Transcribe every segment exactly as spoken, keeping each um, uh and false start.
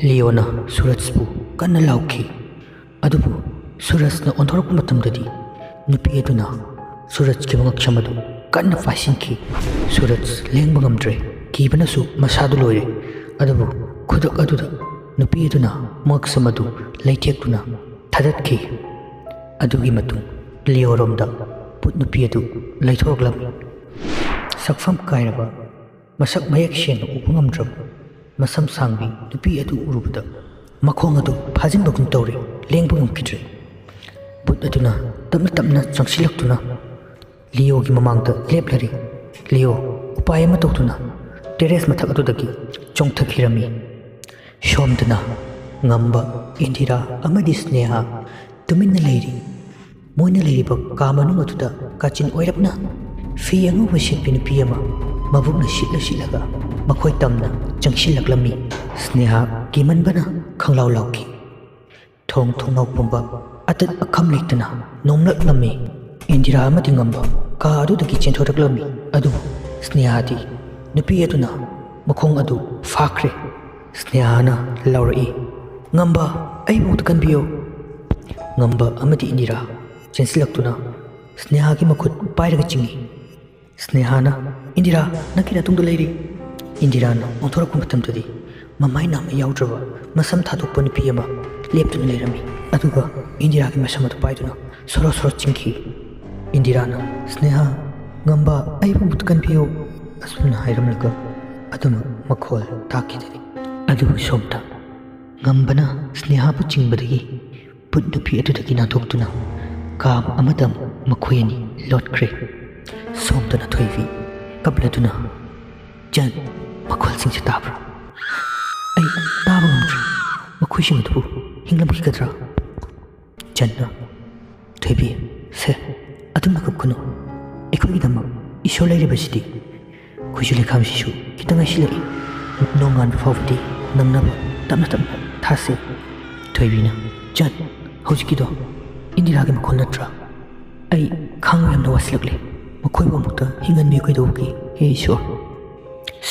ꯂꯤꯑꯣꯅ ꯁꯨꯔꯖꯄꯨ ꯀꯟꯅ ꯂꯥꯎꯈꯤ꯫ ꯑꯗꯨꯕꯨ ꯁꯨꯔꯖꯅ ꯑꯣꯟꯊꯣꯔꯛꯄ ꯃꯇꯝꯗꯗꯤ ꯅꯨꯄꯤ ꯑꯗꯨꯅ ꯁꯨꯔꯖꯀꯤ ꯃꯉꯛꯁꯝ ꯑꯗꯨ ꯀꯟꯅ ꯄꯥꯏꯁꯤꯟꯈꯤ꯫ ꯁꯨꯔꯖ ꯂꯦꯡꯕ ꯉꯝꯗ꯭ꯔꯦ꯫ ꯀꯤꯕꯅꯁꯨ ꯃꯁꯥꯗꯨ ꯂꯣꯏꯔꯦ꯫ ꯑꯗꯨꯕꯨ ꯈꯨꯗꯛ ꯑꯗꯨꯗ ꯅꯨꯄꯤ ꯑꯗꯨꯅ ꯃꯉꯛꯁꯝ ꯑꯗꯨ ꯂꯩꯊꯦꯛꯇꯨꯅ ꯊꯥꯗꯠꯈꯤ꯫ ꯑꯗꯨꯒꯤ ꯃꯇꯨꯡ ꯂꯤꯑꯣꯔꯣꯝꯗ ꯚꯨꯠ ꯅꯨꯄꯤ ꯑꯗꯨ ꯂꯩꯊꯣꯔꯛꯂꯝꯃꯤ꯫ ꯁꯛꯐꯝ ꯀꯥꯏꯔꯕ, ꯃꯁꯛ ꯃꯌꯦꯛ ꯁꯦꯡꯅ ꯎꯕ ꯉꯝꯗ꯭ꯔꯕ ꯃꯁꯝ ꯁꯥꯡꯕꯤ ꯅꯨꯄꯤ ꯑꯗꯨ ꯎꯔꯨꯕꯗ ꯃꯈꯣꯡ ꯑꯗꯨ ꯐꯥꯖꯤꯟꯕꯒꯨꯝ ꯇꯧꯔꯦ, ꯂꯦꯡꯕ ꯉꯝꯈꯤꯗ꯭ꯔꯦ꯫ ꯚꯨꯠ ꯑꯗꯨꯅ ꯇꯞꯅ ꯇꯞꯅ ꯆꯪꯁꯤꯜꯂꯛꯇꯨꯅ ꯂꯤꯑꯣꯒꯤ ꯃꯃꯥꯡꯗ ꯂꯦꯞꯂꯔꯦ꯫ ꯂꯤꯑꯣ ꯎꯄꯥꯏ ꯑꯃ ꯇꯧꯗꯨꯅ ꯇꯦꯔꯦꯁ ꯃꯊꯛ ꯑꯗꯨꯗꯒꯤ ꯆꯣꯡꯊꯈꯤꯔꯝꯃꯤ꯫ ꯁꯣꯝꯗꯅ ꯉꯝꯕ, ꯏꯟꯗꯤꯔꯥ ꯑꯃꯗꯤ ꯁ꯭ꯅꯦꯍꯥ ꯇꯨꯃꯤꯟꯅ ꯂꯩꯔꯤ꯫ ꯃꯣꯏꯅ ꯂꯩꯔꯤꯕ ꯀꯥ ꯃꯅꯨꯡ ꯑꯗꯨꯗ ꯀꯥꯆꯤꯟ ꯑꯣꯏꯔꯞꯅ ꯐꯤ ꯑꯉꯧꯕ ꯁꯦꯠꯄꯤ ꯅꯨꯄꯤ ꯑꯃ ꯃꯕꯨꯛꯅ ꯁꯤꯠꯂ ꯁꯤꯠꯂꯒ ꯃꯈꯣꯏ ꯇꯝꯅ ꯆꯪꯁꯤꯜꯂꯛꯂꯝꯃꯤ꯫ ꯁ꯭ꯅꯦꯍꯥ ꯀꯤꯃꯟꯕꯅ ꯈꯪꯂꯥꯎ ꯂꯥꯎꯈꯤ꯫ ꯊꯣꯡ ꯊꯣꯡꯅꯥꯎ ꯄꯨꯝꯕ ꯑꯇꯠ ꯑꯈꯝ ꯂꯩꯇꯅ ꯅꯣꯝꯂꯛꯂꯝꯃꯤ꯫ ꯏꯟꯗꯤꯔꯥ ꯑꯃꯗꯤ ꯉꯝꯕ ꯀꯥ ꯑꯗꯨꯗꯒꯤ ꯆꯦꯟꯊꯣꯔꯛꯂꯝꯃꯤ꯫ ꯑꯗꯨꯕꯨ ꯁ꯭ꯅꯦꯍꯥꯗꯤ ꯅꯨꯄꯤ ꯑꯗꯨꯅ ꯃꯈꯣꯡ ꯑꯗꯨ ꯐꯥꯈ꯭ꯔꯦ꯫ ꯁ꯭ꯅꯦꯍꯥꯅ ꯂꯥꯎꯔꯛꯏ, "ꯉꯝꯕ, ꯑꯩꯕꯨ ꯑꯃꯨꯛꯇ ꯀꯟꯕꯤꯌꯨ!" ꯉꯝꯕ ꯑꯃꯗꯤ ꯏꯟꯗꯤꯔꯥ ꯆꯦꯟꯁꯤꯜꯂꯛꯇꯨꯅ ꯁ꯭ꯅꯦꯍꯥꯒꯤ ꯃꯈꯨꯠ ꯄꯥꯏꯔꯒ ꯆꯤꯡꯏ꯫ ꯁ꯭ꯅꯦꯍꯥꯅ, "ꯏꯟꯗꯤꯔꯥ, ꯅꯪꯒꯤ ꯅꯇꯨꯡꯗ ꯂꯩꯔꯤ!" ꯏꯟꯗꯤꯔꯥꯅ ꯑꯣꯟꯊꯣꯔꯛꯄ ꯃꯇꯝꯗꯗꯤ ꯃꯃꯥꯏ ꯅꯥꯝꯃ ꯌꯥꯎꯗ꯭ꯔꯕ ꯃꯁꯝ ꯊꯥꯗꯣꯛꯄ ꯅꯨꯄꯤ ꯑꯃ ꯂꯦꯞꯇꯨꯅ ꯂꯩꯔꯝꯃꯤ꯫ ꯑꯗꯨꯒ ꯏꯟꯗꯤꯔꯥꯒꯤ ꯃꯁꯝ ꯑꯗꯨ ꯄꯥꯏꯗꯨꯅ ꯁꯣꯔꯣ ꯁꯣꯔꯣ ꯆꯤꯡꯈꯤ꯫ ꯏꯟꯗꯤꯔꯥꯅ, "ꯁ꯭ꯅꯦꯍꯥ, ꯉꯝꯕ, ꯑꯩꯕꯨ ꯑꯃꯨꯛꯇ ꯀꯟꯕꯤꯌꯨ!" ꯑꯁꯨꯝꯅ ꯍꯥꯏꯔꯝꯂꯒ ꯑꯗꯨꯃꯛ ꯃꯈꯣꯜ ꯇꯥꯈꯤꯗꯔꯦ꯫ ꯑꯗꯨꯕꯨ ꯁꯣꯝꯗ ꯉꯝꯕꯅ ꯁ꯭ꯅꯦꯍꯥꯕꯨ ꯆꯤꯡꯕꯗꯒꯤ ꯚꯨꯠ ꯅꯨꯄꯤ ꯑꯗꯨꯗꯒꯤ ꯅꯥꯟꯊꯣꯛꯇꯨꯅ ꯀꯥ ꯑꯃꯗ ꯃꯈꯣꯏ ꯑꯅꯤ ꯂꯣꯠꯈ꯭ꯔꯦ꯫ ꯁꯣꯝꯗꯅ ꯊꯣꯏꯕꯤ ꯀꯞꯂꯗꯨꯅ, "ꯆꯟ, ꯃꯈꯣꯜꯁꯤꯡꯁꯦ ꯇꯥꯕ꯭ꯔꯥ? ꯑꯩ ꯇꯥꯕ ꯉꯝꯗ꯭ꯔꯦ꯫ ꯃꯈꯣꯏꯁꯤꯡ ꯑꯗꯨꯕꯨ ꯍꯤꯡꯂꯝꯈꯤꯒꯗ꯭ꯔꯥ?" ꯆꯟꯅ, "ꯊꯣꯏꯕꯤ, ꯁꯦ, ꯑꯗꯨꯝꯅ ꯀꯞꯀꯅꯨ꯫ ꯑꯩꯈꯣꯏꯒꯤꯗꯃꯛ ꯏꯁꯣꯔ ꯂꯩꯔꯤꯕꯁꯤꯗꯤ꯫ ꯈꯨꯖꯨ ꯂꯩꯈꯥꯝꯁꯤꯁꯨ ꯈꯤꯇꯪ ꯉꯥꯏꯁꯤꯜꯂꯛꯏ꯫ ꯅꯣꯡꯉꯥꯟꯕ ꯐꯥꯎꯕꯗꯤ ꯅꯪꯅꯕ ꯇꯞꯅ ꯇꯞꯅ ꯊꯥꯁꯤ꯫" ꯊꯣꯏꯕꯤꯅ, "ꯆꯟ, ꯍꯧꯖꯤꯛꯀꯤꯗꯣ ꯏꯟꯗꯤꯔꯥꯒꯤ ꯃꯈꯣꯜ ꯅꯠꯇ꯭ꯔꯥ? ꯑꯩ ꯈꯥꯡꯕ ꯌꯥꯝꯅ ꯋꯥꯁꯤꯜꯂꯛꯂꯦ꯫ ꯃꯈꯣꯏꯕꯨ ꯑꯃꯨꯛꯇ ꯍꯤꯡꯍꯟꯕꯤꯌꯨ ꯀꯩꯗꯧꯕꯒꯤ, ꯍꯦ ꯏꯁꯣꯔ?"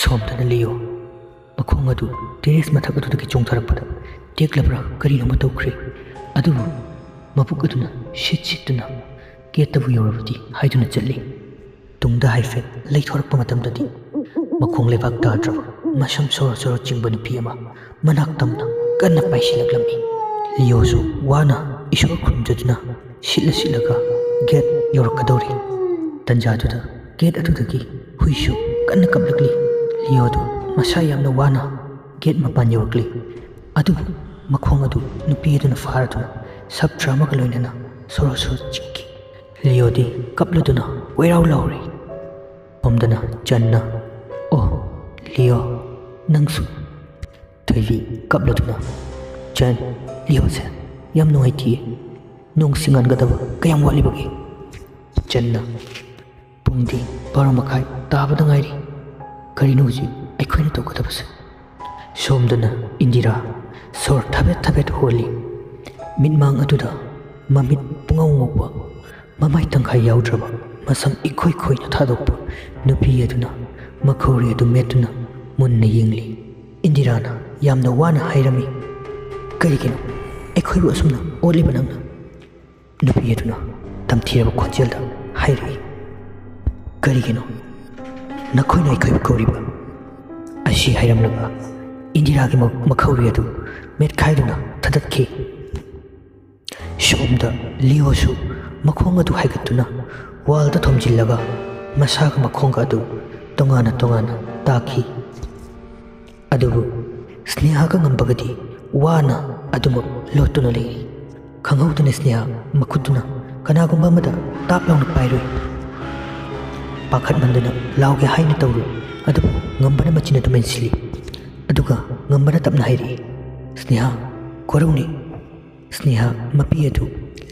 ꯁꯣꯝꯗꯅ ꯂꯤꯑꯣ ꯃꯈꯣꯡ ꯑꯗꯨ ꯇꯦꯔꯦꯁ ꯃꯊꯛ ꯑꯗꯨꯗꯒꯤ ꯆꯣꯡꯊꯔꯛꯄꯗ ꯇꯦꯛꯂꯕ꯭ꯔꯥ ꯀꯔꯤꯅꯣꯃ ꯇꯧꯈ꯭ꯔꯦ꯫ ꯑꯗꯨꯕꯨ ꯃꯕꯨꯛ ꯑꯗꯨꯅ ꯁꯤꯠ ꯁꯤꯠꯇꯨꯅ ꯒꯦꯠꯇꯕꯨ ꯌꯧꯔꯕꯗꯤ ꯍꯥꯏꯗꯨꯅ ꯆꯠꯂꯤ꯫ ꯇꯨꯡꯗ ꯍꯥꯏꯐꯦꯠ ꯂꯩꯊꯣꯔꯛꯄ ꯃꯇꯝꯗꯗꯤ ꯃꯈꯣꯡ ꯂꯩꯕꯥꯛ ꯇꯥꯗ꯭ꯔꯕ, ꯃꯁꯝ ꯁꯣꯔꯣ ꯁꯣꯔꯣ ꯆꯤꯡꯕ ꯅꯨꯄꯤ ꯑꯃ ꯃꯅꯥꯛ ꯇꯝꯅ ꯀꯟꯅ ꯄꯥꯏꯁꯤꯜꯂꯛꯂꯝꯃꯤ꯫ ꯂꯤꯑꯣꯁꯨ ꯋꯥꯅ ꯏꯁꯣꯔ ꯈꯨꯔꯨꯝꯖꯗꯨꯅ ꯁꯤꯠꯂ ꯁꯤꯠꯂꯒ ꯒꯦꯠ ꯌꯧꯔꯛꯀꯗꯧꯔꯤ꯫ ꯇꯟꯖꯥꯗꯨꯗ ꯒꯦꯠ ꯑꯗꯨꯗꯒꯤ ꯍꯨꯏꯁꯨ ꯀꯟꯅ ꯀꯞꯂꯛꯂꯤ꯫ ꯂꯤꯑꯣꯗꯨ ꯃꯁꯥ ꯌꯥꯝꯅ ꯋꯥꯅ ꯒꯦꯠ ꯃꯄꯥꯟ ꯌꯧꯔꯛꯂꯤ꯫ ꯑꯗꯨꯕꯨ ꯃꯈꯣꯡ ꯑꯗꯨ ꯅꯨꯄꯤ ꯑꯗꯨꯅ ꯐꯥꯔꯗꯨꯅ ꯁꯞꯇ꯭ꯔ ꯑꯃꯒ ꯂꯣꯏꯅꯅ ꯁꯣꯔꯣ ꯁꯣꯔꯣ ꯆꯤꯛꯈꯤ꯫ ꯂꯤꯑꯣꯗꯤ ꯀꯞꯂꯗꯨꯅ ꯀꯣꯏꯔꯥꯎ ꯂꯥꯎꯔꯤ꯫ ꯁꯣꯝꯗꯅ ꯆꯟꯅ, "ꯑꯣ, ꯂꯤꯑꯣ, ꯅꯪꯁꯨ?" ꯊꯣꯏꯕꯤ ꯀꯞꯂꯗꯨꯅ, "ꯆꯟ, ꯂꯤꯑꯣꯁꯦ ꯌꯥꯝ ꯅꯨꯡꯉꯥꯏꯇꯤꯌꯦ꯫ ꯅꯣꯡꯁꯤ ꯉꯥꯟꯒꯗꯕ ꯀꯌꯥꯝ ꯋꯥꯠꯂꯤꯕꯒꯦ?" ꯆꯟꯅ, "ꯄꯨꯡꯗꯤ ꯕꯥꯔꯣ ꯃꯈꯥꯏ ꯇꯥꯕꯗ ꯉꯥꯏꯔꯤ꯫ ꯀꯔꯤꯅꯣ ꯍꯧꯖꯤꯛ ꯑꯩꯈꯣꯏꯅ ꯇꯧꯒꯗꯕꯁꯦ?" ꯁꯣꯝꯗꯅ ꯏꯟꯗꯤꯔꯥ ꯁꯣꯔ ꯊꯕꯦꯠ ꯊꯕꯦꯠ ꯍꯣꯜꯂꯤ꯫ ꯃꯤꯠꯃꯥꯡ ꯑꯗꯨꯗ ꯃꯃꯤꯠ ꯄꯨꯡꯉꯧ ꯉꯧꯕ, ꯃꯃꯥꯏ ꯇꯪꯈꯥꯏ ꯌꯥꯎꯗ꯭ꯔꯕ, ꯃꯁꯝ ꯏꯈꯣꯏ ꯈꯣꯏꯅ ꯊꯥꯗꯣꯛꯄ ꯅꯨꯄꯤ ꯑꯗꯨꯅ ꯃꯈꯧꯔꯤ ꯑꯗꯨ ꯃꯦꯠꯇꯨꯅ ꯃꯨꯟꯅ ꯌꯦꯡꯂꯤ꯫ ꯏꯟꯗꯤꯔꯥꯅ ꯌꯥꯝꯅ ꯋꯥꯅ ꯍꯥꯏꯔꯝꯃꯤ, "ꯀꯔꯤꯒꯤꯅꯣ ꯑꯩꯈꯣꯏꯕꯨ ꯑꯁꯨꯝꯅ ꯑꯣꯠꯂꯤꯕ ꯅꯪꯅ?" ꯅꯨꯄꯤ ꯑꯗꯨꯅ ꯇꯝꯊꯤꯔꯕ ꯈꯣꯟꯖꯦꯜꯗ ꯍꯥꯏꯔꯛꯏ, "ꯀꯔꯤꯒꯤꯅꯣ ꯅꯈꯣꯏꯅ ꯑꯩꯈꯣꯏꯕꯨ ꯀꯧꯔꯤꯕ?" ꯑꯁꯤ ꯍꯥꯏꯔꯝꯂꯒ ꯏꯟꯗꯤꯔꯥꯒꯤ ꯃ-, ꯃꯈꯧꯔꯤ ꯑꯗꯨ ꯃꯦꯠꯈꯥꯏꯗꯨꯅ ꯊꯗꯠꯈꯤ꯫ ꯁꯣꯝꯗ ꯂꯤꯑꯣꯁꯨ ꯃꯈꯣꯡ ꯑꯗꯨ ꯍꯥꯏꯒꯠꯇꯨꯅ ꯋꯥꯜꯗ ꯊꯣꯝꯖꯤꯜꯂꯒ ꯃꯁꯥꯒ ꯃꯈꯣꯡꯒ ꯑꯗꯨ ꯇꯣꯉꯥꯟꯅ ꯇꯣꯉꯥꯟꯅ ꯇꯥꯈꯤ꯫ ꯑꯗꯨꯕꯨ ꯁ꯭ꯅꯦꯍꯥꯒ ꯉꯝꯕꯒꯗꯤ ꯋꯥꯅ ꯑꯗꯨꯃꯛ ꯂꯣꯠꯇꯨꯅ ꯂꯩꯔꯤ꯫ ꯈꯪꯍꯧꯗꯅ ꯁ꯭ꯅꯦꯍꯥ ꯃꯈꯨꯠꯇꯨꯅ ꯀꯅꯥꯒꯨꯝꯕ ꯑꯃꯗ ꯇꯥꯞ ꯂꯥꯎꯅ ꯄꯥꯏꯔꯨꯏ꯫ ꯄꯥꯈꯠꯃꯟꯗꯨꯅ ꯂꯥꯎꯒꯦ ꯍꯥꯏꯅ ꯇꯧꯔꯨꯏ, ꯑꯗꯨꯕꯨ ꯉꯝꯕꯅ ꯃꯆꯤꯟ ꯑꯗꯨ ꯃꯦꯟꯁꯤꯜꯂꯤ꯫ ꯑꯗꯨꯒ ꯉꯝꯕꯅ ꯇꯞꯅ ꯍꯥꯏꯔꯛꯏ, "ꯁ꯭ꯅꯦꯍꯥ, ꯀꯣꯔꯧꯅꯤ!" ꯁ꯭ꯅꯦꯍꯥ ꯃꯄꯤ ꯑꯗꯨ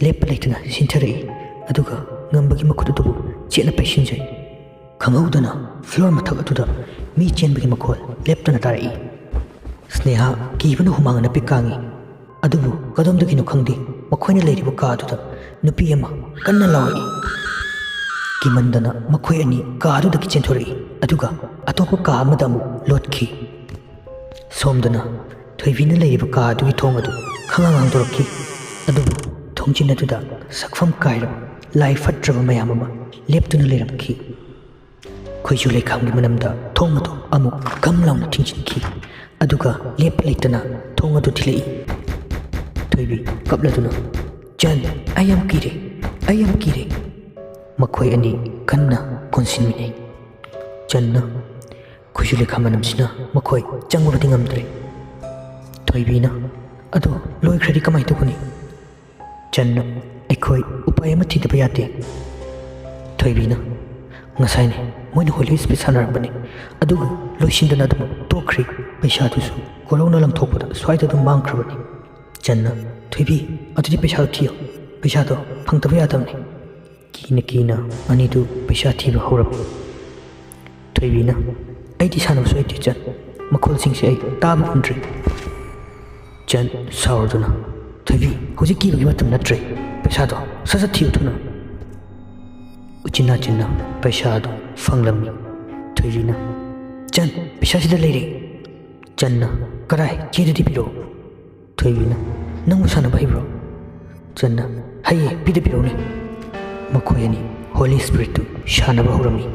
ꯂꯦꯞꯄ ꯂꯩꯇꯅ ꯁꯤꯟꯊꯔꯛꯏ, ꯑꯗꯨꯒ ꯉꯝꯕꯒꯤ ꯃꯈꯨꯠ ꯑꯗꯨꯕꯨ ꯆꯦꯠꯅ ꯄꯩꯁꯤꯟꯖꯩ꯫ ꯈꯪꯍꯧꯗꯅ ꯐ꯭ꯂꯣꯔ ꯃꯊꯛ ꯑꯗꯨꯗ ꯃꯤ ꯆꯦꯟꯕꯒꯤ ꯃꯈꯣꯜ ꯂꯦꯞꯇꯅ ꯇꯥꯔꯛꯏ꯫ ꯁ꯭ꯅꯦꯍꯥ ꯀꯤꯕꯅ ꯍꯨꯃꯥꯡ ꯑꯅꯞꯄꯤ ꯀꯥꯡꯏ, ꯑꯗꯨꯕꯨ ꯀꯗꯣꯝꯗꯒꯤꯅꯣ ꯈꯪꯗꯦ, ꯃꯈꯣꯏꯅ ꯂꯩꯔꯤꯕ ꯀꯥ ꯑꯗꯨꯗ ꯅꯨꯄꯤ ꯑꯃ ꯀꯟꯅ ꯂꯥꯎꯔꯛꯏ꯫ ꯀꯤꯃꯟꯗꯅ ꯃꯈꯣꯏ ꯑꯅꯤ ꯀꯥ ꯑꯗꯨꯗꯒꯤ ꯆꯦꯟꯊꯣꯔꯛꯏ, ꯑꯗꯨꯒ ꯑꯇꯣꯞꯄ ꯀꯥ ꯑꯃꯗ ꯑꯃꯨꯛ ꯂꯣꯠꯈꯤ꯫ ꯁꯣꯝꯗꯅ ꯊꯣꯏꯕꯤꯅ ꯂꯩꯔꯤꯕ ꯀꯥ ꯑꯗꯨꯒꯤ ꯊꯣꯡ ꯑꯗꯨ ꯈꯪꯍꯥꯡ ꯍꯥꯡꯗꯣꯔꯛꯈꯤ꯫ ꯑꯗꯨꯕꯨ ꯊꯣꯡꯖꯤꯟ ꯑꯗꯨꯗ ꯁꯛꯐꯝ ꯀꯥꯏꯔꯕ ꯂꯥꯏ ꯐꯠꯇ꯭ꯔꯕ ꯃꯌꯥꯝ ꯑꯃ ꯂꯦꯞꯇꯨꯅ ꯂꯩꯔꯝꯈꯤ꯫ ꯈꯣꯏꯖꯨ ꯂꯩꯈꯥꯝꯒꯤ ꯃꯅꯝꯗ ꯊꯣꯡ ꯑꯗꯨ ꯑꯃꯨꯛ ꯒꯝ ꯂꯥꯎꯅ ꯊꯤꯡꯖꯤꯟꯈꯤ꯫ ꯑꯗꯨꯒ ꯂꯦꯞꯄ ꯂꯩꯇꯅ ꯊꯣꯡ ꯑꯗꯨ ꯊꯤꯜꯂꯛꯏ꯫ ꯊꯣꯏꯕꯤ ꯀꯞꯂꯗꯨꯅ, "ꯆꯟ, ꯑꯩ ꯌꯥꯝ ꯀꯤꯔꯦ, ꯑꯩ ꯌꯥꯝ ꯀꯤꯔꯦ!" ꯃꯈꯣꯏ ꯑꯅꯤ ꯀꯟꯅ ꯀꯣꯟꯁꯤꯟꯃꯤꯟꯅꯩ꯫ ꯆꯟꯅ, "ꯈꯣꯏꯖꯨ ꯂꯩꯈꯥꯝ ꯃꯅꯝꯁꯤꯅ ꯃꯈꯣꯏ ꯆꯪꯕꯕꯨꯗꯤ ꯉꯝꯗ꯭ꯔꯦ꯫" ꯊꯣꯏꯕꯤꯅ, "ꯑꯗꯣ ꯂꯣꯏꯈ꯭ꯔꯗꯤ ꯀꯃꯥꯏꯅ ꯇꯧꯒꯅꯤ?" ꯆꯟꯅ, "ꯑꯩꯈꯣꯏ ꯎꯄꯥꯏ ꯑꯃ ꯊꯤꯗꯕ ꯌꯥꯗꯦ꯫" ꯊꯣꯏꯕꯤꯅ, "ꯉꯁꯥꯏꯅꯦ ꯃꯣꯏꯅ ꯍꯣꯂꯤ ꯁ꯭ꯄꯤꯔꯤꯠ ꯁꯥꯟꯅꯔꯝꯕꯅꯦ, ꯑꯗꯨꯒ ꯂꯣꯏꯁꯤꯟꯗꯅ ꯑꯗꯨꯝ ꯇꯣꯛꯈ꯭ꯔꯦ꯫ ꯄꯩꯁꯥꯗꯨꯁꯨ ꯀꯣꯔꯧꯅ ꯂꯪꯊꯣꯛꯄꯗ ꯁ꯭ꯋꯥꯏꯗ ꯑꯗꯨꯝ ꯃꯥꯡꯈ꯭ꯔꯕꯅꯤ꯫" ꯆꯟꯅ, "ꯊꯣꯏꯕꯤ, ꯑꯗꯨꯗꯤ ꯄꯩꯁꯥꯗꯣ ꯊꯤꯌꯣ꯫ ꯄꯩꯁꯥꯗꯣ ꯐꯪꯗꯕ ꯌꯥꯗꯕꯅꯤ꯫" ꯀꯤꯅ ꯀꯤꯅ ꯑꯅꯤꯗꯨ ꯄꯩꯁꯥ ꯊꯤꯕ ꯍꯧꯔꯝꯃꯤ꯫ ꯊꯣꯏꯕꯤꯅ, "ꯑꯩꯗꯤ ꯁꯥꯟꯅꯕꯁꯨ ꯍꯩꯇꯦ ꯆꯟ, ꯃꯈꯣꯜꯁꯤꯡꯁꯦ ꯑꯩ ꯇꯥꯕ ꯉꯝꯗ꯭ꯔꯦ꯫" ꯆꯟ, ꯁꯥꯎꯔꯗꯨꯅ, "ꯊꯣꯏꯕꯤ, ꯍꯧꯖꯤꯛ ꯀꯤꯕꯒꯤ ꯃꯇꯝ ꯅꯠꯇ꯭ꯔꯦ, ꯄꯩꯁꯥꯗꯣ ꯁꯠ ꯁꯠ ꯊꯤꯌꯨ ꯊꯨꯅ꯫" ꯎꯆꯤꯟ ꯅꯥꯆꯤꯟꯅ ꯄꯩꯁꯥꯗꯨ ꯐꯪꯂꯝꯃꯤ꯫ ꯊꯣꯏꯕꯤꯅ, "ꯆꯟ, ꯄꯩꯁꯥꯁꯤꯗ ꯂꯩꯔꯦ꯫" ꯆꯟꯅ, "ꯀꯗꯥꯏ? ꯆꯦꯗꯨꯗꯤ ꯄꯤꯔꯛꯑꯣ꯫" ꯊꯣꯏꯕꯤꯅ, "ꯅꯪꯕꯨ ꯁꯥꯟꯅꯕ ꯍꯩꯕ꯭ꯔꯣ?" ꯆꯟꯅ, "ꯍꯩꯌꯦ, ꯄꯤꯗ ꯄꯤꯔꯛꯎꯅꯦ꯫" ꯃꯈꯣꯏ ꯑꯅꯤ ꯍꯣꯂꯤ ꯁ꯭ꯄꯤꯔꯤꯠꯇꯨ ꯁꯥꯟꯅꯕ ꯍꯧꯔꯝꯃꯤ꯫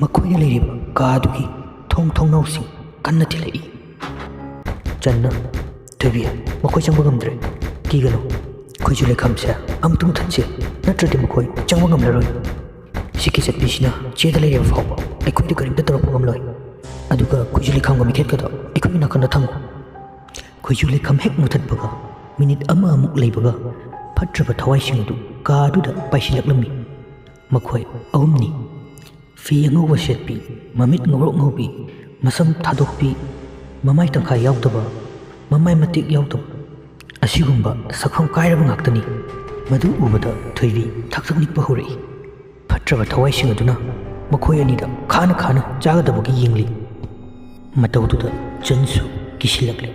ꯃꯈꯣꯏꯅ ꯂꯩꯔꯤꯕ ꯀꯥ ꯑꯗꯨꯒꯤ ꯊꯣꯡ ꯊꯣꯡꯅꯥꯎꯁꯤꯡ ꯀꯟꯅ ꯊꯤꯜꯂꯛꯏ꯫ ꯆꯟꯅ, "ꯊꯣꯏꯕꯤ, ꯃꯈꯣꯏ ꯆꯪꯕ ꯉꯝꯗ꯭ꯔꯦ꯫ ꯀꯤꯒꯅꯨ꯫ ꯈꯣꯏꯖꯨ ꯂꯩꯈꯥꯝꯁꯦ ꯑꯃꯨꯛꯇ ꯃꯨꯊꯠꯁꯦ, ꯅꯠꯇ꯭ꯔꯗꯤ ꯃꯈꯣꯏ ꯆꯪꯕ ꯉꯝꯂꯔꯣꯏ꯫ ꯁꯤꯒꯤ ꯆꯠꯄꯤꯁꯤꯅ ꯆꯦꯗ ꯂꯩꯔꯤꯕ ꯐꯥꯎꯕ ꯑꯩꯈꯣꯏꯗ ꯀꯔꯤꯝꯇ ꯇꯧꯔꯛꯄ ꯉꯝꯂꯣꯏ꯫ ꯑꯗꯨꯒ ꯈꯣꯏꯖꯨ ꯂꯩꯈꯥꯝꯒ ꯃꯩꯈꯦꯠꯀꯗꯣ ꯑꯩꯈꯣꯏꯒꯤ ꯅꯥꯀꯟꯗ ꯊꯝꯃꯨ꯫" ꯈꯣꯏꯖꯨ ꯂꯩꯈꯥꯝ ꯍꯦꯛ ꯃꯨꯊꯠꯄꯒ ꯃꯤꯅꯤꯠ ꯑꯃꯃꯨꯛ ꯂꯩꯕꯒ ꯐꯠꯇ꯭ꯔꯕ ꯊꯋꯥꯏꯁꯤꯡ ꯑꯗꯨ ꯀꯥ ꯑꯗꯨꯗ ꯄꯥꯏꯁꯤꯜꯂꯛꯂꯝꯃꯤ꯫ ꯃꯈꯣꯏ ꯑꯍꯨꯝꯅꯤ꯫ ꯐꯤ ꯑꯉꯧꯕ ꯁꯦꯠꯄꯤ, ꯃꯃꯤꯠ ꯉꯧꯔꯣꯛ ꯉꯧꯕꯤ, ꯃꯁꯝ ꯊꯥꯗꯣꯛꯄꯤ, ꯃꯃꯥꯏ ꯇꯪꯈꯥꯏ ꯌꯥꯎꯗꯕ, ꯃꯃꯥꯏ ꯃꯇꯦꯛ ꯌꯥꯎꯗꯕ, ꯑꯁꯤꯒꯨꯝꯕ ꯁꯛꯐꯝ ꯀꯥꯏꯔꯕ ꯉꯥꯛꯇꯅꯤ꯫ ꯃꯗꯨ ꯎꯕꯗ ꯊꯣꯏꯕꯤ ꯊꯛ ꯊꯛ ꯅꯤꯛꯄ ꯍꯧꯔꯛꯏ꯫ ꯐꯠꯇ꯭ꯔꯕ ꯊꯋꯥꯏꯁꯤꯡ ꯑꯗꯨꯅ ꯃꯈꯣꯏ ꯑꯅꯤꯗ ꯈꯥꯅ ꯈꯥꯅ ꯆꯥꯒꯗꯕꯒꯤ ꯌꯦꯡꯂꯤ꯫ ꯃꯇꯧꯗꯨꯗ ꯆꯟꯁꯨ ꯀꯤꯁꯤꯜꯂꯛꯂꯤ꯫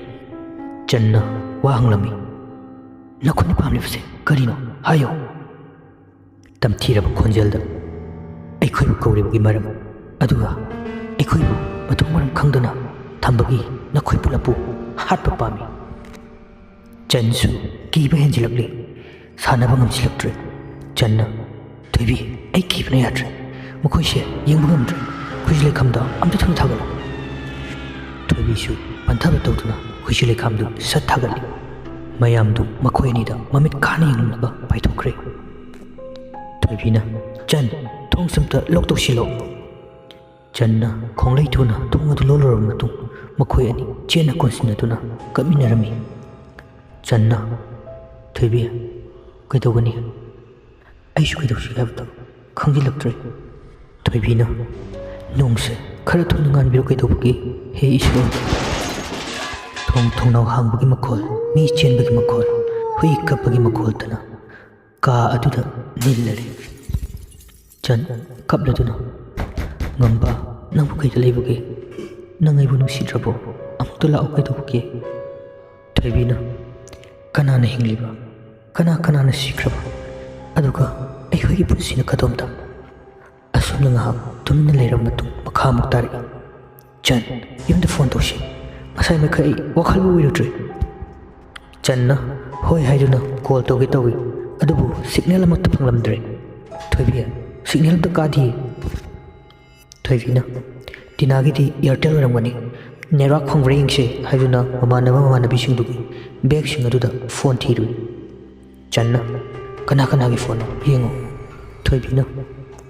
ꯆꯟꯅ ꯋꯥ ꯍꯪꯂꯝꯃꯤ, "ꯅꯈꯣꯏꯅ ꯄꯥꯝꯂꯤꯕꯁꯦ ꯀꯔꯤꯅꯣ? ꯍꯥꯏꯌꯨ꯫" ꯇꯝꯊꯤꯔꯕ ꯈꯣꯟꯖꯦꯜꯗ, "ꯑꯩꯈꯣꯏꯕꯨ ꯀꯧꯔꯤꯕꯒꯤ ꯃꯔꯝ, ꯑꯗꯨꯒ ꯑꯩꯈꯣꯏꯕꯨ ꯃꯊꯣꯡ ꯃꯔꯝ ꯈꯪꯗꯅ ꯊꯝꯕꯒꯤ ꯅꯈꯣꯏ ꯄꯨꯂꯞꯄꯨ ꯍꯥꯠꯄ ꯄꯥꯝꯃꯤ꯫ ꯆꯟꯁꯨ ꯀꯤꯕ ꯍꯦꯟꯖꯤꯜꯂꯛꯂꯦ꯫ ꯁꯥꯟꯅꯕ ꯉꯝꯁꯤꯜꯂꯛꯇ꯭ꯔꯦ꯫ ꯆꯟꯅ, "ꯊꯣꯏꯕꯤ, ꯑꯩ ꯀꯤꯕꯅ ꯌꯥꯗ꯭ꯔꯦ꯫ ꯃꯈꯣꯏꯁꯦ ꯌꯦꯡꯕ ꯉꯝꯗ꯭ꯔꯦ꯫ ꯈꯨꯖꯤ ꯂꯩꯈꯥꯝꯗ ꯑꯝꯇ ꯊꯨꯅ ꯊꯥꯒꯠꯂꯨ꯫" ꯊꯣꯏꯕꯤꯁꯨ ꯄꯟꯊꯕ ꯇꯧꯗꯨꯅ ꯈꯨꯖꯤ ꯂꯩꯈꯥꯝꯗꯨ ꯁꯠ ꯊꯥꯒꯠꯂꯤ꯫ ꯃꯌꯥꯝꯗꯨ ꯃꯈꯣꯏ ꯑꯅꯤꯗ ꯃꯃꯤꯠ ꯈꯥꯅ ꯌꯦꯡꯂꯝꯂꯒ ꯄꯥꯏꯊꯣꯛꯈ꯭ꯔꯦ꯫ ꯊꯣꯏꯕꯤꯅ, "ꯆꯟ, ꯊꯣꯡꯁꯦ ꯑꯝꯇ ꯂꯣꯛ ꯇꯧꯁꯤꯜꯂꯣ꯫" ꯆꯟꯅ ꯈꯣꯡꯂꯩ ꯊꯨꯅ ꯊꯣꯡ ꯑꯗꯨ ꯂꯣꯜꯂꯨꯔꯕ ꯃꯇꯨꯡ ꯃꯈꯣꯏ ꯑꯅꯤ ꯆꯦꯟꯅ ꯀꯣꯟꯁꯤꯟꯅꯗꯨꯅ ꯀꯞꯃꯤꯟꯅꯔꯝꯃꯤ꯫ ꯆꯟꯅ, "ꯊꯣꯏꯕꯤ, ꯀꯩꯗꯧꯒꯅꯤ? ꯑꯩꯁꯨ ꯀꯩꯗꯧꯁꯤ ꯍꯥꯏꯕꯗꯣ ꯈꯪꯖꯤꯜꯂꯛꯇ꯭ꯔꯦ꯫" ꯊꯣꯏꯕꯤꯅ, "ꯅꯣꯡꯁꯦ ꯈꯔ ꯊꯨꯅ ꯉꯥꯟꯕꯤꯔꯣ, ꯀꯩꯗꯧꯕꯒꯦ? ꯍꯦ ꯏꯁꯣꯔ!" ꯊꯣꯡ ꯊꯣꯡꯅꯥꯎ ꯍꯥꯡꯕꯒꯤ ꯃꯈꯣꯜ, ꯃꯤ ꯆꯦꯟꯕꯒꯤ ꯃꯈꯣꯜ, ꯍꯨꯏ ꯀꯞꯄꯒꯤ ꯃꯈꯣꯜꯇꯅ ꯀꯥ ꯑꯗꯨꯗ ꯅꯤꯜꯂꯔꯦ꯫ ꯆꯟ ꯀꯞꯂꯗꯨꯅ, "ꯉꯝꯕ, ꯅꯪꯕꯨ ꯀꯩꯗ ꯂꯩꯕꯒꯦ? ꯅꯪ ꯑꯩꯕꯨ ꯅꯨꯡꯁꯤꯗ꯭ꯔꯕꯣ? ꯑꯃꯨꯛꯇ ꯂꯥꯛꯑꯣ, ꯀꯩꯗꯧꯕꯒꯦ?" ꯊꯣꯏꯕꯤꯅ, "ꯀꯅꯥꯅ ꯍꯤꯡꯂꯤꯕ? ꯀꯅꯥ ꯀꯅꯥꯅ ꯁꯤꯈ꯭ꯔꯕ? ꯑꯗꯨꯒ ꯑꯩꯈꯣꯏꯒꯤ ꯄꯨꯟꯁꯤꯅ ꯀꯗꯣꯝꯗ?" ꯑꯁꯨꯝꯅ ꯉꯥꯏꯍꯥꯛ ꯇꯨꯃꯤꯟꯅ ꯂꯩꯔꯕ ꯃꯇꯨꯡ ꯃꯈꯥ ꯑꯃꯨꯛ ꯇꯥꯔꯛꯏ꯫ "ꯆꯟ, ꯌꯨꯝꯗ ꯐꯣꯟ ꯇꯧꯁꯤ꯫ ꯉꯁꯥꯏ ꯃꯈꯩ ꯑꯩ ꯋꯥꯈꯜꯕꯨ ꯑꯣꯏꯔꯨꯗ꯭ꯔꯦ꯫" ꯆꯟꯅ ꯍꯣꯏ ꯍꯥꯏꯗꯨꯅ ꯀꯣꯜ ꯇꯧꯒꯦ ꯇꯧꯏ, ꯑꯗꯨꯕꯨ ꯁꯤꯒꯅꯦꯜ ꯑꯃꯠꯇ ꯐꯪꯂꯝꯗ꯭ꯔꯦ꯫ "ꯊꯣꯏꯕꯤ, ꯁꯤꯒꯅꯦꯜ ꯑꯝꯇ ꯀꯥꯗꯤꯌꯦ꯫" ꯊꯣꯏꯕꯤꯅ, "ꯇꯤꯅꯥꯒꯤꯗꯤ ꯑꯦꯌꯥꯔꯇꯦꯜ ꯑꯣꯏꯔꯝꯒꯅꯤ꯫ ꯅꯦꯠꯋꯥꯛ ꯐꯪꯕ꯭ꯔꯥ ꯌꯦꯡꯁꯦ" ꯍꯥꯏꯗꯨꯅ ꯃꯃꯥꯟꯅꯕ ꯃꯃꯥꯟꯅꯕꯤꯁꯤꯡꯗꯨꯒꯤ ꯕꯦꯒꯁꯤꯡ ꯑꯗꯨꯗ ꯐꯣꯟ ꯊꯤꯔꯨꯏ꯫ ꯆꯟꯅ, "ꯀꯅꯥ ꯀꯅꯥꯒꯤ ꯐꯣꯟꯅꯣ ꯌꯦꯡꯉꯣ꯫" ꯊꯣꯏꯕꯤꯅ,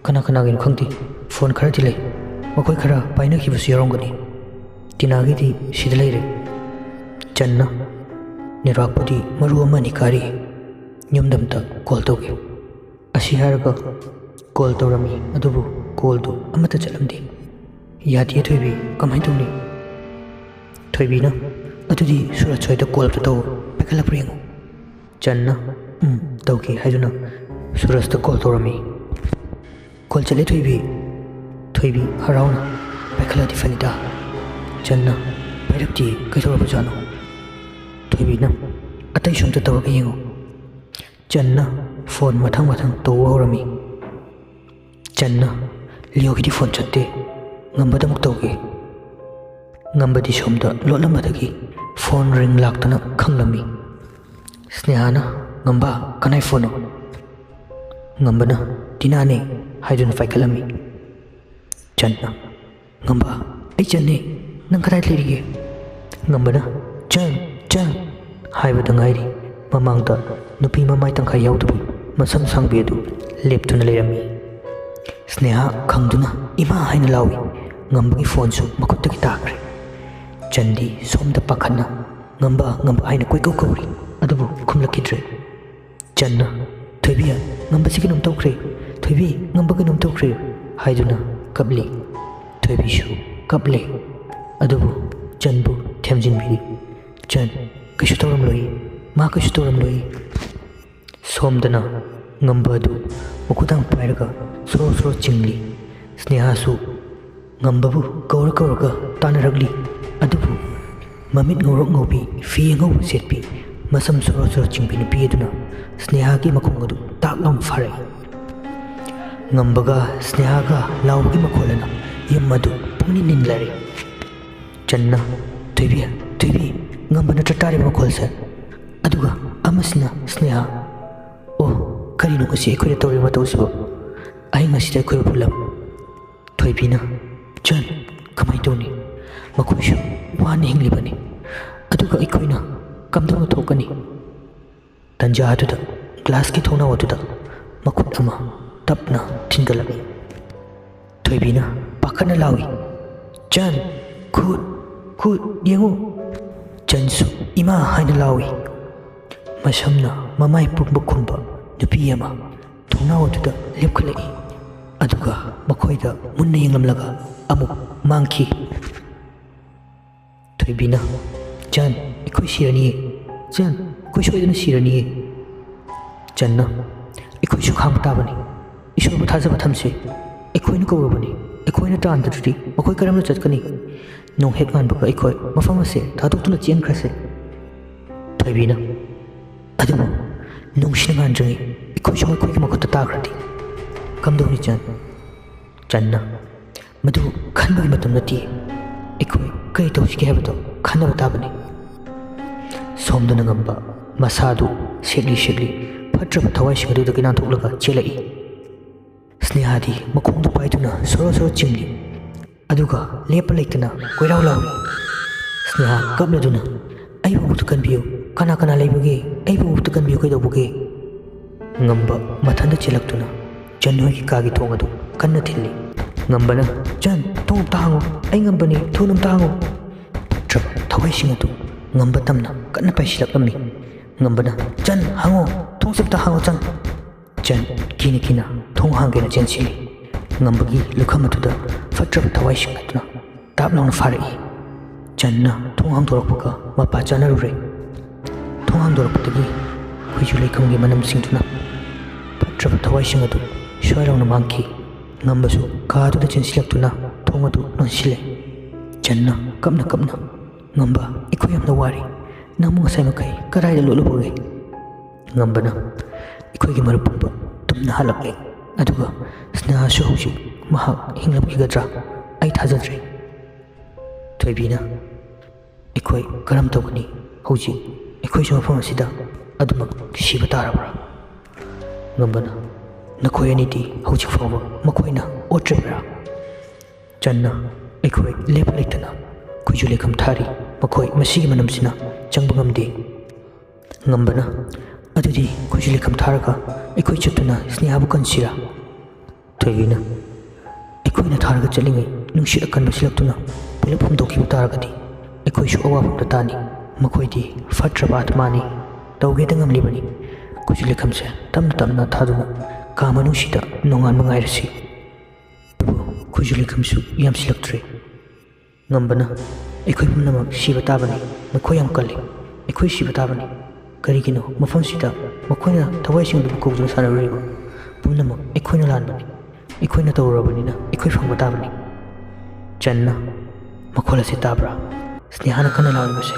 "ꯀꯅꯥ ꯀꯅꯥꯒꯤꯅꯣ ꯈꯪꯗꯦ, ꯐꯣꯟ ꯈꯔꯗꯤ ꯂꯩ꯫ ꯃꯈꯣꯏ ꯈꯔ ꯄꯥꯏꯅꯈꯤꯕꯁꯨ ꯌꯥꯎꯔꯝꯒꯅꯤ꯫ ꯇꯤꯅꯥꯒꯤꯗꯤ ꯁꯤꯗ ꯂꯩꯔꯦ꯫" ꯆꯟꯅ, "ꯅꯦꯠꯋꯥꯛꯄꯨꯗꯤ ꯃꯔꯨ ꯑꯃ ꯑꯅꯤ ꯀꯥꯔꯤ꯫ ꯌꯨꯝꯗ ꯑꯝꯇ ꯀꯣꯜ ꯇꯧꯒꯦ꯫" ꯑꯁꯤ ꯍꯥꯏꯔꯒ ꯀꯣꯜ ꯇꯧꯔꯝꯃꯤ, ꯑꯗꯨꯕꯨ ꯀꯣꯜꯗꯨ ꯑꯃꯠꯇ ꯆꯠꯂꯝꯗꯦ꯫ "ꯌꯥꯗꯦ ꯊꯣꯏꯕꯤ, ꯀꯃꯥꯏꯅ ꯇꯧꯅꯤ?" ꯊꯣꯏꯕꯤꯅ, "ꯑꯗꯨꯗꯤ ꯁꯨꯔꯖ ꯍꯣꯏꯗ ꯀꯣꯜ ꯑꯝꯇ ꯇꯧ, ꯄꯥꯏꯈꯠꯂꯛꯄ꯭ꯔꯥ ꯌꯦꯡꯉꯨ꯫" ꯆꯟꯅ, "ꯎꯝ, ꯇꯧꯒꯦ" ꯍꯥꯏꯗꯨꯅ ꯁꯨꯔꯖꯇ ꯀꯣꯜ ꯇꯧꯔꯝꯃꯤ꯫ "ꯀꯣꯜ ꯆꯠꯂꯦ ꯊꯣꯏꯕꯤ꯫" ꯊꯣꯏꯕꯤ ꯍꯔꯥꯎꯅ, "ꯄꯥꯏꯈꯠꯂꯗꯤ ꯐꯅꯤꯗ꯫" ꯆꯟꯅ, "ꯄꯥꯏꯔꯛꯇꯤꯌꯦ, ꯀꯩꯗꯧꯔꯕꯖꯥꯠꯅꯣ?" ꯊꯣꯏꯕꯤꯅ, "ꯑꯇꯩꯁꯨ ꯑꯝꯇ ꯇꯧꯔꯒ ꯌꯦꯡꯉꯨ꯫" ꯆꯟꯅ ꯐꯣꯟ ꯃꯊꯪ ꯃꯊꯪ ꯇꯧꯕ ꯍꯧꯔꯝꯃꯤ꯫ ꯆꯟꯅ, "ꯂꯤꯌꯣꯒꯤꯗꯤ ꯐꯣꯟ ꯆꯠꯇꯦ, ꯉꯝꯕꯗ ꯑꯃꯨꯛ ꯇꯧꯒꯦ꯫" ꯉꯝꯕꯗꯤ ꯁꯣꯝꯗ ꯂꯣꯠꯂꯝꯕꯗꯒꯤ ꯐꯣꯟ ꯔꯤꯡ ꯂꯥꯛꯇꯨꯅ ꯈꯪꯂꯝꯃꯤ꯫ ꯁ꯭ꯅꯦꯍꯥꯅ, "ꯉꯝꯕ, ꯀꯅꯥꯏ ꯐꯣꯟꯅꯣ?" ꯉꯝꯕꯅ, "ꯇꯤꯅꯥꯅꯦ" ꯍꯥꯏꯗꯨꯅ ꯄꯥꯏꯈꯠꯂꯝꯃꯤ꯫ ꯆꯟꯅ, "ꯉꯝꯕ, ꯑꯩ ꯆꯟꯅꯦ, ꯅꯪ ꯀꯗꯥꯏꯗ ꯂꯩꯔꯤꯒꯦ?" ꯉꯝꯕꯅ, "ꯆꯟ, ꯆꯟ" ꯍꯥꯏꯕꯗ ꯉꯥꯏꯔꯤ ꯃꯃꯥꯡꯗ ꯅꯨꯄꯤ ꯃꯃꯥꯏ ꯇꯪꯈꯥꯏ ꯌꯥꯎꯗꯕꯤ ꯃꯁꯝ ꯁꯥꯡꯕꯤ ꯑꯗꯨ ꯂꯦꯞꯇꯨꯅ ꯂꯩꯔꯝꯃꯤ꯫ ꯁ꯭ꯅꯦꯍꯥ ꯈꯪꯗꯨꯅ "ꯏꯃꯥ" ꯍꯥꯏꯅ ꯂꯥꯎꯏ꯫ ꯉꯝꯕꯒꯤ ꯐꯣꯟꯁꯨ ꯃꯈꯨꯠꯇꯒꯤ ꯇꯥꯈ꯭ꯔꯦ꯫ ꯆꯟꯗꯤ ꯁꯣꯝꯗ ꯄꯥꯈꯠꯅ "ꯉꯝꯕ, ꯉꯝꯕ" ꯍꯥꯏꯅ ꯀꯣꯏꯀꯧ ꯀꯧꯔꯤ, ꯑꯗꯨꯕꯨ ꯈꯨꯝꯂꯛꯈꯤꯗ꯭ꯔꯦ꯫ ꯆꯟꯅ, "ꯊꯣꯏꯕꯤ, ꯉꯝꯕꯁꯤ ꯀꯩꯅꯣꯝ ꯇꯧꯈ꯭ꯔꯦ꯫ ꯊꯣꯏꯕꯤ, ꯉꯝꯕ ꯀꯩꯅꯣꯝ ꯇꯧꯈ꯭ꯔꯦ" ꯍꯥꯏꯗꯨꯅ ꯀꯞꯂꯤ꯫ ꯊꯣꯏꯕꯤꯁꯨ ꯀꯞꯂꯦ꯫ ꯑꯗꯨꯕꯨ ꯆꯟꯕꯨ ꯊꯦꯝꯖꯤꯟꯕꯤꯔꯤ꯫ "ꯆꯟ, ꯀꯩꯁꯨ ꯇꯧꯔꯝꯂꯣꯏ꯫ ꯃꯥ ꯀꯩꯁꯨ ꯇꯧꯔꯝꯂꯣꯏ"꯫ ꯁꯣꯝꯗꯅ ꯉꯝꯕ ꯑꯗꯨ ꯃꯈꯨꯗꯥꯡ ꯄꯥꯏꯔꯒ ꯁꯣꯔꯣ ꯁꯣꯔꯣ ꯆꯤꯡꯂꯤ꯫ ꯁ꯭ꯅꯦꯍꯥꯁꯨ ꯉꯝꯕꯕꯨ ꯀꯧꯔ ꯀꯧꯔꯒ ꯇꯥꯟꯅꯔꯛꯂꯤ꯫ ꯑꯗꯨꯕꯨ ꯃꯃꯤꯠ ꯉꯧꯔꯣꯛ ꯉꯧꯕꯤ, ꯐꯤ ꯑꯉꯧꯕ ꯁꯦꯠꯄꯤ, ꯃꯁꯝ ꯁꯣꯔꯣ ꯁꯣꯔꯣ ꯆꯤꯡꯕꯤ ꯅꯨꯄꯤ ꯑꯗꯨꯅ ꯁ꯭ꯅꯦꯍꯥꯒꯤ ꯃꯈꯣꯡ ꯑꯗꯨ ꯇꯥꯛ ꯂꯥꯎꯅ ꯐꯥꯔꯛꯏ꯫ ꯉꯝꯕꯒ ꯁ꯭ꯅꯦꯍꯥꯒ ꯂꯥꯎꯕꯒꯤ ꯃꯈꯣꯜ ꯑꯗꯨꯅ ꯌꯨꯝ ꯑꯗꯨ ꯄꯨꯡꯅꯤꯟ ꯅꯤꯟꯂꯔꯦ꯫ ꯆꯟꯅ, "ꯊꯣꯏꯕꯤ, ꯊꯣꯏꯕꯤ, ꯉꯝꯕ ꯅꯠꯇ꯭ꯔ ꯇꯥꯔꯤꯕ ꯃꯈꯣꯜꯁꯦ? ꯑꯗꯨꯒ ꯑꯃꯁꯤꯅ ꯁ꯭ꯅꯦꯍꯥ꯫ ꯑꯣ, ꯀꯔꯤꯅꯣ ꯉꯁꯤ ꯑꯩꯈꯣꯏꯅ ꯇꯧꯔꯤꯕ ꯃꯇꯧꯁꯤꯕꯨ? ꯑꯍꯤꯡ ꯑꯁꯤꯗ ꯑꯩꯈꯣꯏꯕꯨ ꯄꯨꯂꯞ"꯫ ꯊꯣꯏꯕꯤꯅ, "ꯆꯟ, ꯀꯃꯥꯏꯅ ꯇꯧꯅꯤ? ꯃꯈꯣꯏꯁꯨ ꯋꯥꯅ ꯍꯤꯡꯂꯤꯕꯅꯤ, ꯑꯗꯨꯒ ꯑꯩꯈꯣꯏꯅ ꯀꯝꯗꯧꯅ ꯊꯣꯛꯀꯅꯤ?" ꯇꯟꯖꯥ ꯑꯗꯨꯗ ꯒ꯭ꯂꯥꯁꯀꯤ ꯊꯣꯡꯅꯥꯎ ꯑꯗꯨꯗ ꯃꯈꯨꯠ ꯑꯃ ꯇꯞꯅ ꯊꯤꯟꯒꯠꯂꯛꯏ꯫ ꯊꯣꯏꯕꯤꯅ ꯄꯥꯈꯠꯅ ꯂꯥꯎꯏ, "ꯆꯟ, ꯈꯨꯠ, ꯈꯨꯠ ꯌꯦꯡꯉꯨ!" ꯆꯟꯁꯨ "ꯏꯃꯥ" ꯍꯥꯏꯅ ꯂꯥꯎꯏ꯫ ꯃꯁꯝꯅ ꯃꯃꯥꯏ ꯄꯨꯝꯕ ꯈꯨꯝꯕ ꯅꯨꯄꯤ ꯑꯃ ꯊꯣꯡꯅꯥꯎ ꯑꯗꯨꯗ ꯂꯦꯞꯈꯠꯂꯛꯏ꯫ ꯑꯗꯨꯒ ꯃꯈꯣꯏꯗ ꯃꯨꯟꯅ ꯌꯦꯡꯂꯝꯂꯒ ꯑꯃꯨꯛ ꯃꯥꯡꯈꯤ꯫ ꯊꯣꯏꯕꯤꯅ, "ꯆꯟ, ꯑꯩꯈꯣꯏ ꯁꯤꯔꯅꯤꯌꯦ꯫ ꯆꯟ, ꯑꯩꯈꯣꯏ ꯁꯣꯏꯗꯅ ꯁꯤꯔꯅꯤꯌꯦ꯫" ꯆꯟꯅ, "ꯑꯩꯈꯣꯏꯁꯨ ꯈꯥꯡꯕ ꯇꯥꯕꯅꯤ꯫ ꯏꯁꯣꯔꯕꯨ ꯊꯥꯖꯕ ꯊꯝꯁꯤ꯫ ꯑꯩꯈꯣꯏꯅ ꯀꯧꯔꯕꯅꯤ꯫ ꯑꯩꯈꯣꯏꯅ ꯇꯥꯟꯗ꯭ꯔꯗꯤ ꯃꯈꯣꯏ ꯀꯔꯝꯅ ꯆꯠꯀꯅꯤ? ꯅꯣꯡ ꯍꯦꯛ ꯉꯥꯟꯕꯒ ꯑꯩꯈꯣꯏ ꯃꯐꯝ ꯑꯁꯦ ꯊꯥꯗꯣꯛꯇꯨꯅ ꯆꯦꯟꯈ꯭ꯔꯁꯦ꯫" ꯊꯣꯏꯕꯤꯅ, "ꯑꯗꯨꯕꯨ ꯅꯣꯡꯁꯤꯅ ꯉꯥꯟꯗ꯭ꯔꯤꯉꯩ ꯑꯩꯈꯣꯏꯁꯨ ꯃꯈꯣꯏꯒꯤ ꯃꯈꯨꯠꯇ ꯇꯥꯈ꯭ꯔꯗꯤ ꯀꯝꯗꯧꯅꯤ ꯆꯟ?" ꯆꯟꯅ, "ꯃꯗꯨ ꯈꯟꯕꯒꯤ ꯃꯇꯝ ꯅꯠꯇꯦ꯫ ꯑꯩꯈꯣꯏ ꯀꯔꯤ ꯇꯧꯁꯤꯒꯦ ꯍꯥꯏꯕꯗꯣ ꯈꯟꯅꯕ ꯇꯥꯕꯅꯤ꯫ ꯁꯣꯝꯗꯅ ꯉꯝꯕ ꯃꯁꯥꯗꯨ ꯁꯦꯛꯂꯤ ꯁꯦꯛꯂꯤ ꯐꯠꯇ꯭ꯔꯕ ꯊꯋꯥꯏꯁꯤꯡ ꯑꯗꯨꯗꯒꯤ ꯅꯥꯟꯊꯣꯛꯂꯒ ꯆꯦꯜꯂꯛꯏ꯫ ꯁ꯭ꯅꯦꯍꯥꯗꯤ ꯃꯈꯣꯡꯗꯨ ꯄꯥꯏꯗꯨꯅ ꯁꯣꯔꯣ ꯁꯣꯔꯣ ꯆꯤꯡꯂꯤ꯫ ꯑꯗꯨꯒ ꯂꯦꯞꯄ ꯂꯩꯇꯅ ꯀꯣꯏꯂꯥꯎ ꯂꯥꯎꯔꯤ꯫ ꯁ꯭ꯅꯦꯍꯥ ꯀꯞꯂꯗꯨꯅ, "ꯑꯩꯕꯨ ꯑꯃꯨꯛꯇ ꯀꯟꯕꯤꯌꯨ, ꯀꯅꯥ ꯀꯅꯥ ꯂꯩꯕꯒꯦ? ꯑꯩꯕꯨ ꯑꯃꯨꯛꯇ ꯀꯟꯕꯤꯌꯨ, ꯀꯩꯗꯧꯕꯒꯦ?" ꯉꯝꯕ ꯃꯊꯟꯇ ꯆꯦꯜꯂꯛꯇꯨꯅ ꯆꯟ ꯍꯣꯏꯒꯤ ꯀꯥꯒꯤ ꯊꯣꯡ ꯑꯗꯨ ꯀꯟꯅ ꯊꯤꯜꯂꯤ꯫ ꯉꯝꯕꯅ, "ꯆꯟ, ꯊꯣꯡ ꯑꯝꯇ ꯍꯥꯡꯉꯣ, ꯑꯩ ꯉꯝꯕꯅꯤ, ꯊꯨꯅ ꯑꯝꯇ ꯍꯥꯡꯉꯣ!" ꯐꯠꯇ꯭ꯔꯕ ꯊꯋꯥꯏꯁꯤꯡ ꯑꯗꯨ ꯉꯝꯕ ꯇꯝꯅ ꯀꯟꯅ ꯄꯥꯏꯁꯤꯜꯂꯛꯂꯝꯃꯤ꯫ ꯉꯝꯕꯅ, "ꯆꯟ, ꯍꯥꯡꯉꯣ, ꯊꯣꯡꯁꯦ ꯑꯝꯇ ꯍꯥꯡꯉꯣ, ꯆꯟ!" ꯆꯟ ꯀꯤꯅ ꯀꯤꯅ ꯊꯣꯡ ꯍꯥꯡꯒꯦꯅ ꯆꯦꯟꯁꯤꯜꯂꯤ꯫ ꯉꯝꯕꯒꯤ ꯂꯨꯈꯝ ꯑꯗꯨꯗ ꯐꯠꯇ꯭ꯔꯕ ꯊꯋꯥꯏꯁꯤꯡ ꯑꯗꯨꯅ ꯇꯥꯞ ꯂꯥꯎꯅ ꯐꯥꯔꯛꯏ꯫ ꯆꯟꯅ ꯊꯣꯡ ꯍꯥꯡꯗꯣꯔꯛꯄꯒ ꯃꯄꯥ ꯆꯥꯅꯔꯨꯔꯦ꯫ ꯊꯣꯡ ꯍꯥꯡꯗꯣꯔꯛꯄꯗꯒꯤ ꯈꯨꯏꯖꯨ ꯂꯩꯈꯝꯒꯤ ꯃꯅꯝꯁꯤꯡꯗꯨꯅ ꯐꯠꯇ꯭ꯔꯕ ꯊꯋꯥꯏꯁꯤꯡ ꯑꯗꯨ ꯁ꯭ꯋꯥꯏ ꯂꯥꯎꯅ ꯃꯥꯡꯈꯤ꯫ ꯉꯝꯕꯁꯨ ꯀꯥ ꯑꯗꯨꯗ ꯆꯦꯟꯁꯤꯜꯂꯛꯇꯨꯅ ꯊꯣꯡ ꯑꯗꯨ ꯂꯣꯟꯁꯤꯜꯂꯦ꯫ ꯆꯟꯅ ꯀꯞꯅ ꯀꯞꯅ, "ꯉꯝꯕ, ꯑꯩꯈꯣꯏ ꯌꯥꯝꯅ ꯋꯥꯔꯦ꯫ ꯅꯪꯕꯨ ꯉꯁꯥꯏ ꯃꯈꯩ ꯀꯗꯥꯏꯗ ꯂꯣꯠꯂꯨꯕꯒꯦ?" ꯉꯝꯕꯅ, "ꯑꯩꯈꯣꯏꯒꯤ ꯃꯔꯨꯞ ꯄꯨꯝꯕ ꯇꯨꯝꯅ ꯍꯥꯠꯂꯛꯂꯦ, ꯑꯗꯨꯒ ꯁ꯭ꯅꯦꯍꯥꯁꯨ ꯍꯧꯖꯤꯛ ꯃꯍꯥꯛ ꯍꯤꯡꯂꯛꯈꯤꯒꯗ꯭ꯔꯥ? ꯑꯩ ꯊꯥꯖꯗ꯭ꯔꯦ꯫" ꯊꯣꯏꯕꯤꯅ, "ꯑꯩꯈꯣꯏ ꯀꯔꯝ ꯇꯧꯒꯅꯤ? ꯍꯧꯖꯤꯛ ꯑꯩꯈꯣꯏꯁꯨ ꯃꯐꯝ ꯑꯁꯤꯗ ꯑꯗꯨꯃꯛ ꯁꯤꯕ ꯇꯥꯔꯕ꯭ꯔꯥ?" ꯉꯝꯕꯅ, "ꯅꯈꯣꯏ ꯑꯅꯤꯗꯤ ꯍꯧꯖꯤꯛ ꯐꯥꯎꯕ ꯃꯈꯣꯏꯅ ꯑꯣꯠꯇ꯭ꯔꯤꯕ꯭ꯔꯥ?" ꯆꯟꯅ, "ꯑꯩꯈꯣꯏ ꯂꯦꯞꯄ ꯂꯩꯇꯅ ꯈꯨꯏꯖꯨ ꯂꯩꯈꯝ ꯊꯥꯔꯤ꯫ ꯃꯈꯣꯏ ꯃꯁꯤꯒꯤ ꯃꯅꯝꯁꯤꯅ ꯆꯪꯕ ꯉꯝꯗꯦ꯫" ꯉꯝꯕꯅ, "ꯑꯗꯨꯗꯤ ꯈꯨꯏꯖꯨ ꯂꯩꯈꯝ ꯊꯥꯔꯒ ꯑꯩꯈꯣꯏ ꯆꯠꯇꯨꯅ ꯁ꯭ꯅꯦꯍꯥꯕꯨ ꯀꯟꯁꯤꯔꯥ?" ꯊꯣꯏꯕꯤꯅ, "ꯑꯩꯈꯣꯏꯅ ꯊꯥꯔꯒ ꯆꯠꯂꯤꯉꯩ ꯅꯨꯡꯁꯤꯠ ꯑꯀꯟꯕ ꯁꯤꯜꯂꯛꯇꯨꯅ ꯄꯨꯂꯞ ꯍꯨꯝꯗꯣꯛꯈꯤꯕ ꯇꯥꯔꯒꯗꯤ ꯑꯩꯈꯣꯏꯁꯨ ꯑꯋꯥꯐꯝꯗ ꯇꯥꯅꯤ꯫ ꯃꯈꯣꯏꯗꯤ ꯐꯠꯇ꯭ꯔꯕ ꯑꯥꯠꯃꯥꯅꯤ꯫ ꯇꯧꯒꯦꯗ ꯉꯝꯂꯤꯕꯅꯤ꯫ ꯈꯨꯏꯖꯨ ꯂꯩꯈꯝꯁꯦ ꯇꯞꯅ ꯇꯞꯅ ꯊꯥꯗꯨꯅ ꯀꯥ ꯃꯅꯨꯡꯁꯤꯗ ꯅꯣꯡꯉꯥꯟꯕ ꯉꯥꯏꯔꯁꯤ꯫" ꯑꯗꯨꯕꯨ ꯈꯨꯏꯖꯨ ꯂꯩꯈꯝꯁꯨ ꯌꯥꯝꯁꯤꯜꯂꯛꯇ꯭ꯔꯦ꯫ ꯉꯝꯕꯅ, "ꯑꯩꯈꯣꯏ ꯄꯨꯝꯅꯃꯛ ꯁꯤꯕ ꯇꯥꯕꯅꯤ꯫ ꯃꯈꯣꯏ ꯌꯥꯝ ꯀꯜꯂꯤ꯫ ꯑꯩꯈꯣꯏ ꯁꯤꯕ ꯇꯥꯕꯅꯤ꯫ ꯀꯔꯤꯒꯤꯅꯣ ꯃꯐꯝꯁꯤꯗ ꯃꯈꯣꯏꯅ ꯊꯋꯥꯏꯁꯤꯡ ꯑꯗꯨꯕꯨ ꯀꯧꯗꯨꯅ ꯁꯥꯟꯅꯔꯨꯔꯤꯕ? ꯄꯨꯝꯅꯃꯛ ꯑꯩꯈꯣꯏꯅ ꯂꯥꯟꯕꯅꯤ꯫ ꯑꯩꯈꯣꯏꯅ ꯇꯧꯔꯨꯔꯕꯅꯤꯅ ꯑꯩꯈꯣꯏ ꯐꯪꯕ ꯇꯥꯕꯅꯤ꯫" ꯆꯟꯅ, "ꯃꯈꯣꯜ ꯑꯁꯤ ꯇꯥꯕ꯭ꯔꯥ? ꯁ꯭ꯅꯦꯍꯥꯅ ꯀꯟꯅ ꯂꯥꯎꯔꯤꯕꯁꯦ?"